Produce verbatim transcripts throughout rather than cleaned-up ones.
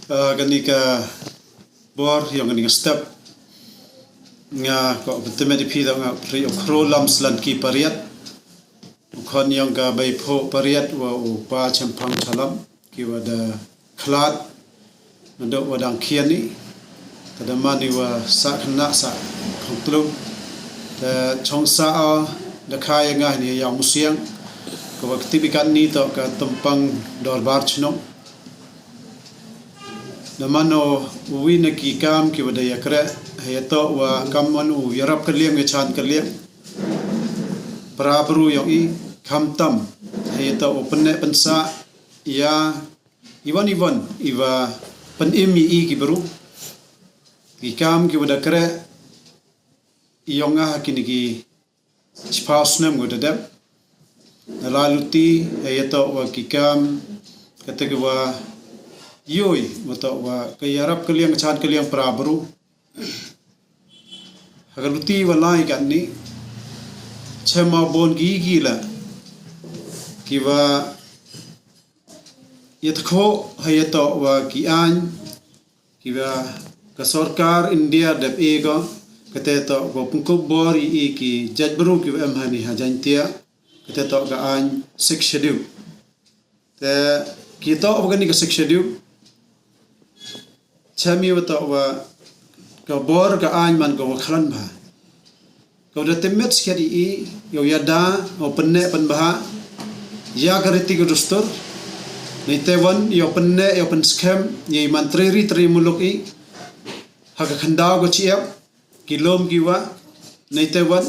Ah, kani ka bor yong kani ka step, nga ko bynta me di phi da nga pri u Khro Lam Slan ki Pariat, u khon yong ka Beipho Pariat wa u Pa Chemphang Chalam, ki wa da khlad, nadooh wa dang khian i, ka da man i wa sa khynnah sa khongtlu. Te chong sa o da kha ya nga ni ya musiang, ka wa ktip i kat ni to ka Tumpang Dorbar Chnong. Da man o u wi na ki kam ki wa da ya kre, ha ya to wa kam man u yarap ka liang, ya chan ka liang para bru yong i, khamtam ha ya to u pynne pynsa ya iwan iwan i wa pynim i i ki bru. Ki kam ki wa da kre i yong nga ha kini ki chiphaw snem wa da dep. Na la luti ha ya to wa ki kam kata ki wa yoi wa to wa ka yarap ka liang, ka chan ka liang para bru. Ha ka luti wa lai kat ni, chem ma bon ki ki la ki wa ya tkho ha ya to wa ki aiñ ki wa ka sorkar India dep e ko, kate to ko pynkup bor i i ki jait bru ki wa em ha ni ha Jaintia, kate to ka aiñ Sixth Schedule. Te ki to wa kani ka Sixth Schedule, chem i wa to wa ka bor ka aiñ man ko wa khlan bha. Ka wa da tymmet skhet i i, yow yada, yow pynne pynbha ya ka riti ka dustur. Neite wan yow pynne, yow pynskhem ya i man tre ri tre muluk i ha ka khyndaw ka chiap, ki lum ki wa. Neite wan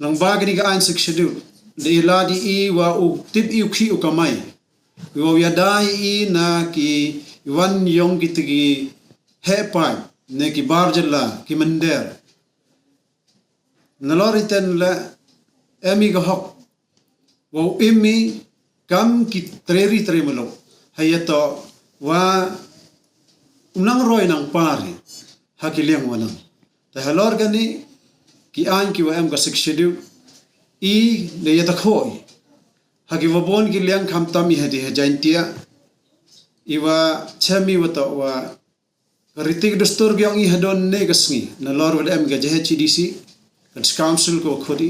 lang ba kani ka aiñ Sixth Schedule da i la di i wa u tip i u khi u kamai, i wa u yada i i na ki wan yong ki te ki heh paid, ne ki bar jylla, ki mynder. Nalor i ten le em i ka hok wa u im i kam ki tre ri tre muluk ha ya to wa u nang roi nang par i ha ki liang wa nang. Te halor kani ki aiñ ki wa em ka Sixth Schedule, i da ya tkho i ha ki wa bon ki liang, khamtam i ha di ha Jaintia, i wa chem i wa to wa ka riti ka dustur ki yong i hadooh ne ka sngi, nalor wa da em ka J H D C, ka District Council ko khot i.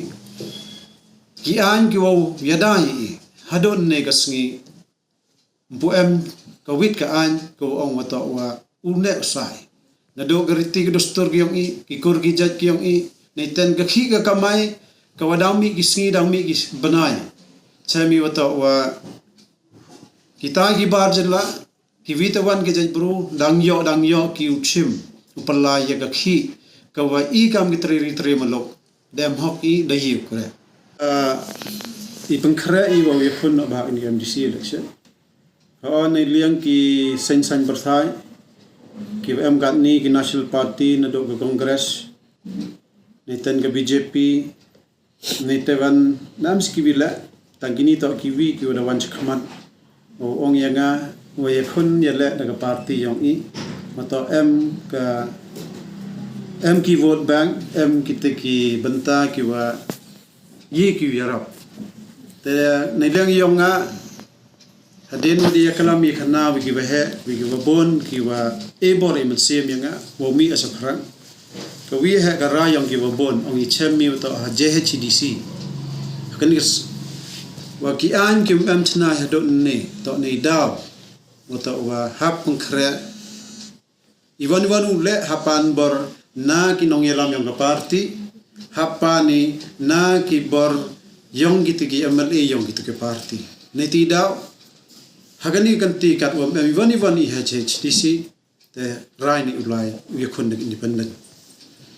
Ki aiñ ki wa u yada i i hadooh ne ka sngi, mpu em ka wit ka aiñ ka wa ong wa to wa u ne u sai. Nadooh ka riti ka dustur ki yong i, ki kur ki jait ki yong i, neiten ka khi ka kamai, ka wa dang mih ki sngi, dang mih ki bnai. Chem i wa to wa kita ki bar jylla, ki wi te wan ki jait bru, dang yoh, dang yoh ki u chim u pynlai ya ka khi ka wa i kam ki tre ri tre muluk, da em hok i, da i u kre. Ah, i pynkhreh i wa u yakhun noh bha ha kani ka M D C election. Ha o nei liang ki seng saiñ pyrthai ki wa em kat ni, ki National Party, nadooh ka Congress, neiten ka B J P, neite wan nam si ki wi le, tang kini to ki wi ki wa da wan chakhmat. O ong ya nga, wa yakhun ya le da ka party yong i, ma to em ka, em ki vote bank, em ki te ki bynta ki wa ye ki yarap. Te nei liang yong nga, hadien wa di ya kalam i khana wi ki wa heh, wi ki wa bon, ki wa e bor i mynsiem ya nga, wa mi a sa phrang. Ka wi heh ka rai yong ki wa bon, ong i chem i wa to ha J H D C. Kani ka s-, wa ki aiñ ki em chna hadooh ne, to nei daw wa to wa hap pynkhreh. Iwan iwan u le hapan bor na ki nongyalam yong ka party, hapan i na ki bor yong ki te ki M L A yong ki te ki party. Nei ti daw, ha kani ka kynti kat wa em iwan iwan i ha J H D C, te rai ni u lai u yakhun da ka independent.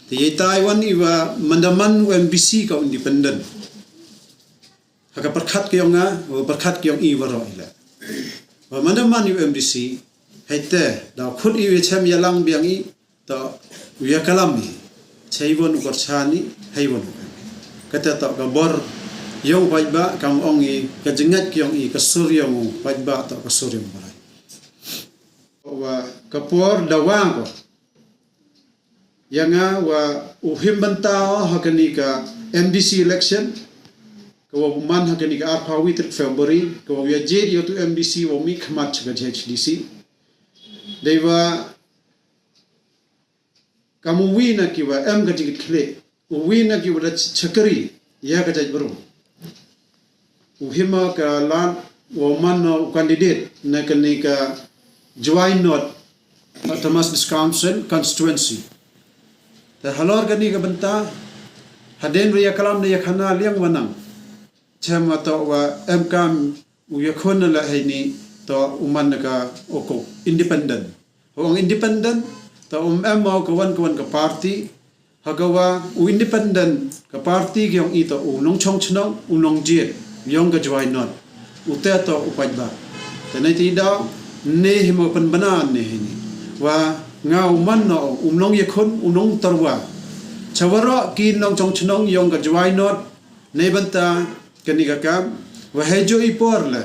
Te yei tai wan i wa manda man u M D C ka u independent. Ha ka pyrkhat ki yong nga, wa pyrkhat ki yong i waroh i le. Wa manda man u M D C, hei te, daw khut i wa chem yalang biang i, to u ya kalam i. Chei wan u kyrchan i, hei wan u. Kata to ka bor yong u paidbah, kam ong i, ka jingngeit ki yong i, ka sur yong u paidbah, to ka sur yong u Blai. Wa ka por da wan ko ya nga wa u him bynta o ha kani ka M D C election, ka wa man ha kani ka arphaw wi tarik February, ka wa ya jied ya u M D C wa mih khmat cha ka J H D C. Dei wa kam u wi na ki wa em ka jingkitkhlieh, u wi na ki wa da ch-, chakri ya ka jaitbru. U hima ka lad wa man u candidate na kani ka Jowai North Autonomous District Council constituency. Te halor kani ka bynta, hadien re ya klam da ya khana liang wa nang, chem wa toh wa em kam u yakhun na la heini, toh u man na ka u ko independent. Hong independent, toh um em wa ka wan ka wan ka party, ha ka wa u independent ka party ki yong i toh u nongchong chnong, u nongjied yong ka Jowai North, u te toh u paidbah. Te nei ti daw, ne hima pynbna ne heini wa nga u man no u nongyakhun, u nongtyrwa cha waroh ki nongchong chnong yong ka Jowai North. Neibynta kani ka kam, wa hei jooh i por le,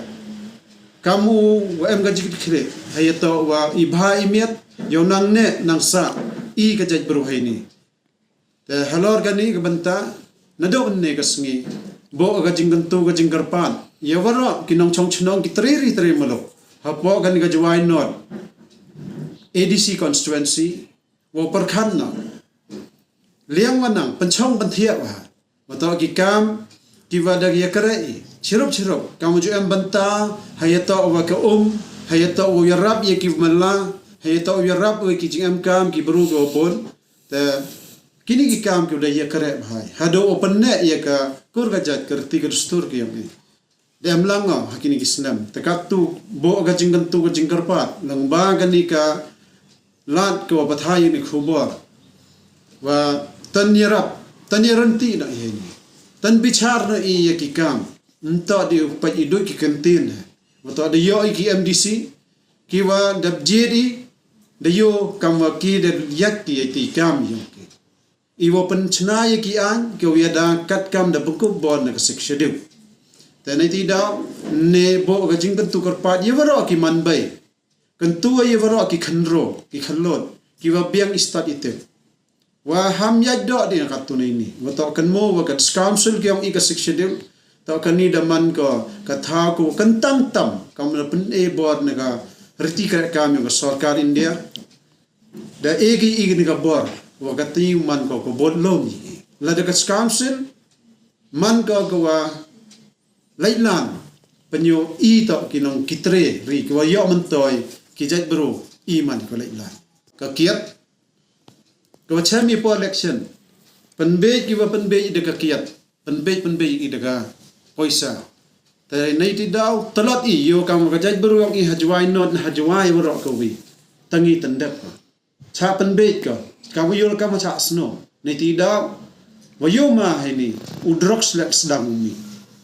kam u wa em ka jingkitkhlieh, hei ya toh wa i bha i miat, yow nang ne nang sah i ka jaitbru heini. Te halor kani ka bynta, nadooh ne ka sngi, boh ka jingkyntu ka jingkyrpad ya waroh ki nongchong chnong ki tre ri tre muluk hapoh kani ka Jowai North A D C constituency, wa pyrkhat no liang wa nang, pynchong pynthiah wa ha, wa toh ki kam ki wa da ya kre i chirup chirup, kam u ju em bynta, hei ya toh wa ka um, hei ya toh wa yarap ya ki mala, hei ya toh wa yarap wa ki jingem kam ki bru ki wa bun. Te kini ki kam ki wa da ya kre bha i hadooh u pynneh ya ka kur ka jait, ka riti ka dustur ki yong i. Da em lang o ha kini ki snem. Te katu boh ka jingkyntu ka jingkyrpad lang ba kani ka lad ka wa pathai ini khubor, wa tan yarap, tan yaranti na i heini, tan bichar na i ya ki kam. Nta di u pait i dui ki kyntien he, wa toh da yoh i ki M D C ki wa da jied i, da yoh kam wa ki da yak ki ya ti kam yong ki. I wa pynchna ya ki aiñ ki wa ya da kat kam da pynkup bor na ka Sixth Schedule. Te nei ti daw, ne boh ka jingkyntu kyrpad ya waroh ki manbei, kyntu ya waroh ki khynro ki khyllot ki wa biang i stad i tip, wa ham yait doh di na katu neini, wa toh kynmo wa ka District Council ki yong i ka Sixth Schedule, toh kani da man ko ka thaw ko kyntang tam kam da pyn-e bor na ka riti kreh kam yong ka sorkar India. Da e ki i kani ka bor, wa kati man ko ka bor lom i. Lada ka District Council man ko ka wa laitlan, pynyoh i toh ki nong ki tre ri ki wa yoh myntoi ki jaitbru, i man ko laitlan. Ka kiad, ka wa chem i por election, pynbeit ki wa pynbeit da ka kiad, pynbeit pynbeit i da ka poisa. Te nei ti daw, tlot i yoh kam wa ka jaitbru yong i ha Jowai North, ha Jowai waroh ka wi, tangi tyndep ko. Cha pynbeit ko, ka wa yoh kam wa cha snow. Nei ti daw, wa yoh ma heini, u drugs le sdang u mi.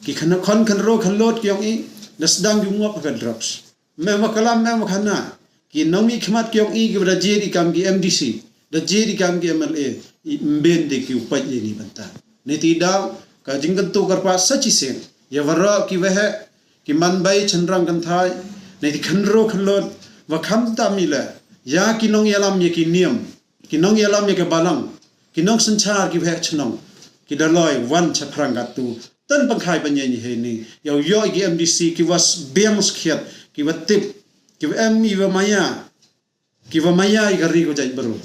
Ki khana khon khynro khynlot ki yong i, da sdang ki ngop ha ka drugs. Me wa klam, me wa khana, ki nongmihkhmat ki yong i ki wa da jied i kam ki M D C, da jied i kam ki M L A, i mbyn de ki u pait ya ini bynta. Nei ti daw, ka jingkyntu kyrpad sa chisien ya waroh ki waheh, ki manbei chynrang kynthai, nei ti khynro khynlot, wa khamtam i le, ya ki nongyalam ya ki niam, ki nongyalam ya ka balang, ki nongsynchar ki waheh chnong, ki da loi wan chaphrang katu. Tan pynkhai pynïeng i heini, yow yoh i ki M D C ki wa s-, biang skhiat, ki wa tip, ki wa em i wa maya, ki wa maya i ka ri ka jaitbru.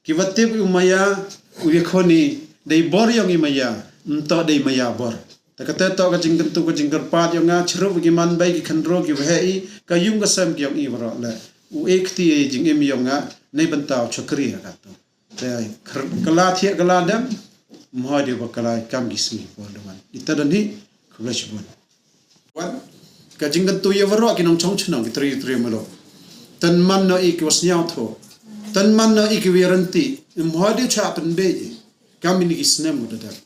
Ki wa tip u maya, u yakhun i, dei bor yong i maya, nta dei maya bor. Te kate toh ka jingkyntu ka jingkyrpad yong nga chirup ki manbei, ki khynro, ki waheh i, ka yung ka sem ki yong i waroh le. U e kti i jingim yong nga, nei bynta u chakri ha katu. Te kylla thiah kylla dem, mhoi de wa kylla kam ki sngi por da wan. Ita don hi, khublei chibun. Wan, ka jingkyntu ya waroh ki nongchong chnong ki tre tre muluk. Tan man no i ki wa sñiawthuh, tan man no i ki wa yaranti, mhoi de cha pynbeit i kam ini ki snem wa da dep.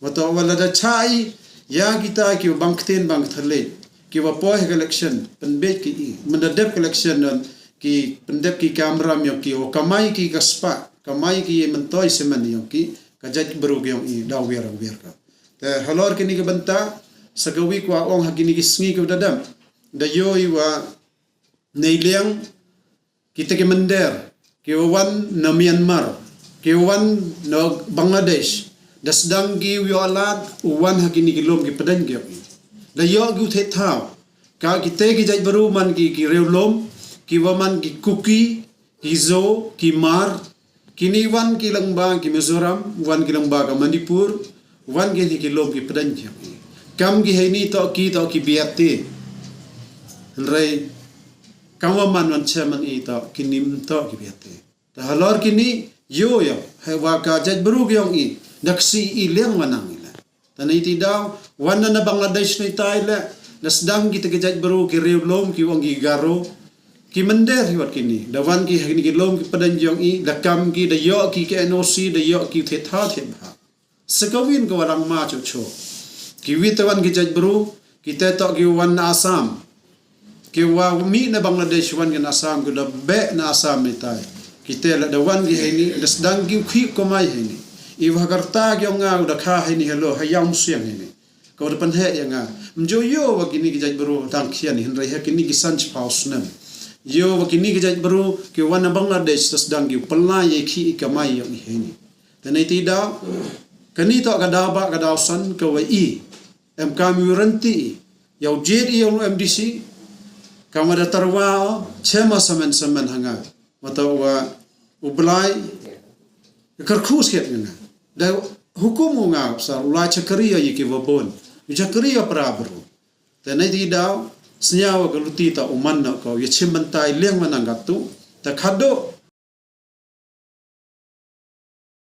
Wa toh wa lada cha i ya kita ki wa bang ktien bang ktien le, ki wa poi ha ka election, pynbeit ki i. Mynda dep ka election don, ki pyndep ki kamram yong ki, wa kamai ki ka spah, kamai ki myntoi semen yong ki, ka jaitbru ki yong i da wiar wiar ka. Te halor kini ki bynta, sa ka wi kwah ong ha kini ki sngi ki wa da dep, da yoh i wa nei liang kita ki mynder, ki wa wan na Myanmar, ki wa wan na Bangladesh, da sdang ki u yoh lad u wan ha kini ki lum ki pdeng ki yong i. Da yoh ki u thied thaw, ka kite ki jaitbru man ki ki riewlum, ki wa man ki Kuki, ki Zo, ki Hmar, kini wan ki lyngba ki Mizoram, wan ki lyngba ka Manipur, wan ki ni ki lum ki pdeng ki. Kam ki heini toh ki, toh ki biate. Hynrei kam wa man wan chairman i toh kini ym toh ki biate. Te halor kini, yow yow, hei wa ka jaitbru ki yong i, da ksi i liang wa nang i la. Te nei ti daw, wan na Bangladesh nei tai la, da sdang ki te ki jaitbru ki riewlum ki wan ki Garo, ki mynder hi wat kini, da wan ki ha kini ki lum ki pdeng yong i, da kam ki, da yoh ki ki N O C, da yoh ki the tha the bha. Sa ka win ka wa dang ma cho cho. Ki wi te wan ki jaitbru, ki te toh ki wan na Assam. Ki wa mih na Bangladesh wan ki na Assam, ki da beh na Assam ni tai. Ki te la da wan ki heini, da sdang ki u khih kamai heini. I wa karta ki yong nga u da kha heini helo, ha yam siang heini. Ka wa da pynheh ya nga. Mjo yow wa kini ki jaitbru tang khian hynrei ha kini ki san chiphaw snem. Yow wa kini ki jaitbru, ki wan na Bangladesh da sdang ki u pynlai ya i khih i kamai yong i heini. Te nei ti daw, kani toh ka daw ba ka daw san ka wa i. Em kam u rynti i. Yow jied i yong M D C. Kam wa da tarwa o, chema samen samen ha nga. Mata wa u Blai, ka kyrkhu skhet nga. Da hukum u nga, sa u la chakri ya i ki wa bun. U chakri ya para bru. Te nei ti daw, sñiaw ka luti ta u man na ko, ya chim ban tai liang wa nang katu. Ta khado,